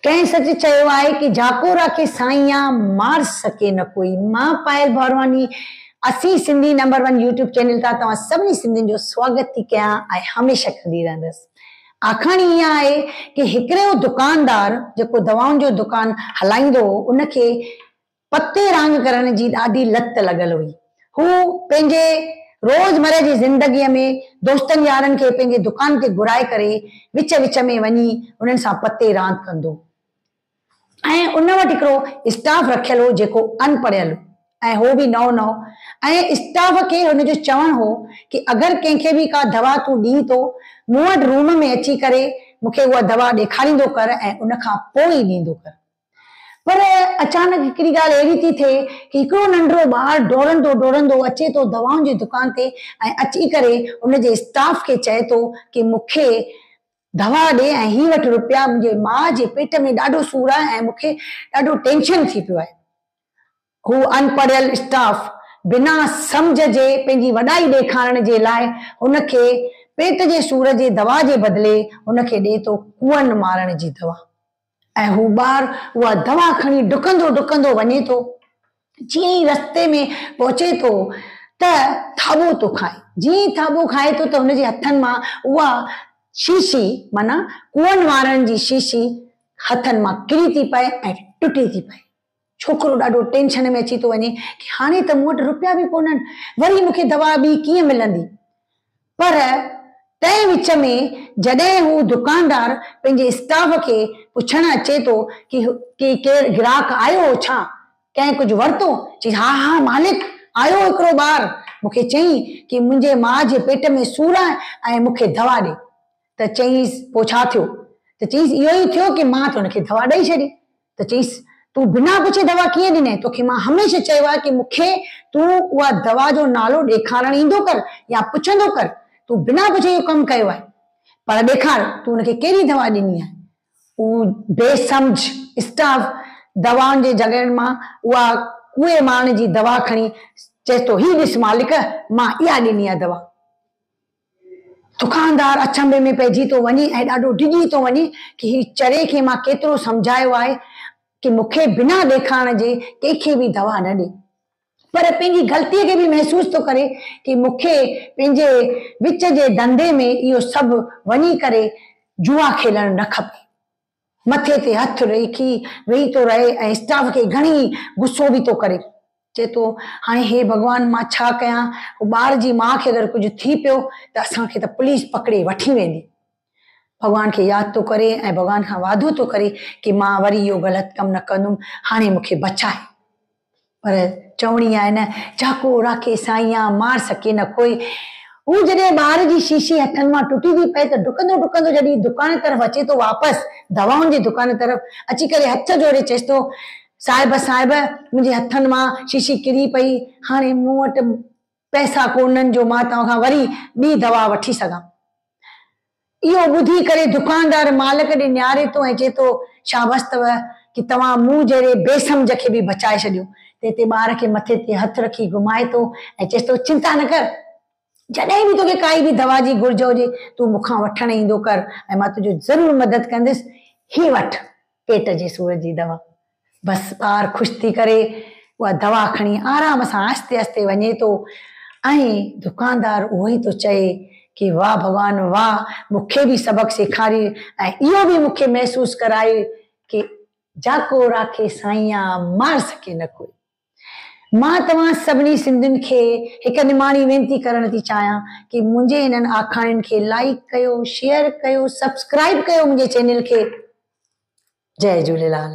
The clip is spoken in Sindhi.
ڪنهن سچ چيو آهي ڪي جاڪو راکي سائيان مار سڪي نه ڪوئي. مان پايل ڀورواني اسين Sindhi number one YouTube channel تان توهان سڀني سنڌين جو سواگت ٿي ڪيان ۽ هميشه ڪندي رهندس. آکاڻي اها آهي ڪي هڪڙو دڪاندار جيڪو دوائن جو دڪان هلائيندو هو ان کي پتي راند ڪرڻ جي ڏاڍي لت لڳل هئي. هو پنهنجي روزمره جي زندگيء ۾ دوستن يارن کي پنهنجي دڪان تي گهرائي ڪري وچ وچ ۾ وڃي انهن سان پتي راند ڪندو هو ۽ ان وٽ هڪڙو اسٽاف رکيل هو جيڪو اڻ پڙهيل هو ۽ هو به نئون نئون ۽ اسٽاف کي هن جو چوڻ هو ڪي اگر ڪنهن کي به ڪا دوا تون ڏين ٿو مون وٽ روم ۾ اچي ڪري مون کي اها دوا ڏيکاريندو ڪر ۽ ان کان پوء ئي ڏيندو ڪر. پر اچانڪ هڪڙي ڳالهه اهڙي ٿي ٿئي ڪي هڪڙو ننڍڙو ٻار ڊوڙندو ڊوڙندو اچي ٿو دوائن جي دڪان تي ۽ اچي ڪري ان جي اسٽاف کي چئي ٿو ڪي مون کي دوا ڏي ۽ هي وٺ روپيا منهنجي ماء جي پيٽ ۾ ڏاڍو سور آهي ۽ مون کي ڏاڍو ٽينشن ٿي پيو آهي. هو اڻپڙهيل اسٽاف بنا سمجهه جي پنهنجي وڏائي ڏيکارڻ جي لاء هن کي پيٽ جي سور جي دوا جي بدلي هن کي ڏي ٿو ڪوئن مارڻ جي دوا. ۽ هو ٻار اها دوا کڻي ڊڪندو ڊڪندو وڃي ٿو. جيئن ئي رستي ۾ پهچي ٿو ته ٿاٻو ٿو کائي. جيئن ئي ٿاٻو کائي ٿو ته هن جي هٿن مان اها شيشي معنيٰ ڪوئن وارن جي شيشي هٿن مان ڪري ٿي پئي ۽ ٽٽي ٿي پئي. ڇوڪرو ڏاڍو ٽينشن ۾ اچي ٿو وڃي ڪي هاڻي ته مون وٽ روپيا به ڪونهن، وري مون کي دوا ٻي ڪيئن ملندي؟ پر تنهن وچ ۾ جڏهن هو دڪاندار پنهنجي اسٽاف کي پڇڻ اچي ٿو ڪي ڪي ڪير گراهڪ آيو هو ڇا؟ ڪنهن ڪجهه ورتو؟ چيس ها ها مالڪ آيو هو هڪڙو ٻار، مون کي چيائين ڪي منهنجي ماء جي پيٽ ۾ سور آهي ۽ مون کي دوا ڏي. ته چيائينس پوء ڇا ٿيو؟ ته چيائينس اهو ئي ٿيو ڪي مان ته هن کي دوا ڏئي ڇڏي. ته چيائينس تون بنا پڇي دوا ڪيئن ڏنئي؟ توکي مان هميشه چيو آهي ڪي مون کي تون اها دوا جو نالو ڏيکارڻ ايندو ڪر يا پڇندو ڪر. تون بنا پڇي اهو ڪم ڪيو آهي. پر ڏيکار تون هن کي ڪهڙي دوا ڏني آهي؟ هو بي سمجهه اسٽاف دوائن جي جڳهين مان اها ڪوئي مارڻ جي دوا کڻي چئيس ٿو هي ڏس مالڪ مان اها ڏني آهي دوا. دڪاندار اچنڀي ۾ پئجي ٿو وڃي ۽ ڏاڍو ڊڄي ٿو وڃي ڪي هي چري کي مان ڪيترو سمجهايو آهي ڪي مون کي بنا ڏيکارڻ جي ڪنهن کي به دوا نه ڏي پر پنهنجي غلطي کي به محسوس ٿو ڪري ڪي مون کي پنهنجي وچ جي ڌنڌي ۾ اهو سڀ وڃي ڪري جوا کيلڻ نه کپي. مٿي تي هٿ رکي ويهي ٿو رهي ۽ اسٽاف کي گهڻي غصو به ٿو ڪري. چئي ٿو، هاڻي هي ڀڳوان مان ڇا ڪيان، هو ٻار جي ماء کي اگر ڪجهه ٿي پيو ته اسان کي ته پوليس پڪڙي وٺي ويندي. ڀڳوان کي ياد ٿو ڪري ۽ ڀڳوان کان وعدو ٿو ڪري ڪي مان وري اهو غلط ڪم نه ڪندم، هاڻي مون کي بچاء. پر چوڻي آهي نه، جاڪو راکي سائيان، مار سڪي نه ڪوئي. هو جڏهن ٻار جي شيشي هٿن مان ٽٽي ٿي پئي ته ڊڪندو ڊڪندو جڏهن دڪان طرف اچي ٿو واپس دوائن جي دڪان طرف اچي ڪري هٿ جوڙي چيس ٿو، صاحب صاحب منهنجي هٿن مان شيشي ڪري پئي، هاڻي مون وٽ پئسا ڪونهن جو مان توهان کان وري ٻي دوا وٺي سگهان. اهو ٻڌي ڪري دڪاندار مالڪ ڏي نهاري ٿو ۽ چئي ٿو، شابس اٿو ڪي توهان مون جهڙي بي سمجهه کي به بچائي ڇڏيو. تنهن تي ٻار کي مٿي تي هٿ رکي گهمائي ٿو ۽ چئيس ٿو، چنتا نه ڪر، جڏهن به توکي ڪائي به دوا جي گهرج هجي، تون مون کان وٺڻ ايندو ڪر ۽ مان تنهنجو ضرور مدد ڪندس. هي وٺ پيٽ جي سور جي دوا. بس ٻار خوش ٿي ڪري اها دوا کڻي آرام سان آهستي آهستي وڃي ٿو ۽ دڪاندار اهو ئي ٿو چئي ڪي واهه ڀڳوان واهه مون کي به سبق سيکاري ۽ اهو به مون کي محسوس ڪرائي ڪي جاڪو راکي سائيان مار سڪي نه ڪوئي. مان توهان سڀني سنڌين کي هڪ نماڻي وينتي ڪرڻ ٿي چاهيان ڪي منهنجي هنن آکاڻين کي لائيڪ ڪيو شيئر ڪيو سبسڪرائيب ڪيو منهنجي چينل کي. جئي جهوليلال.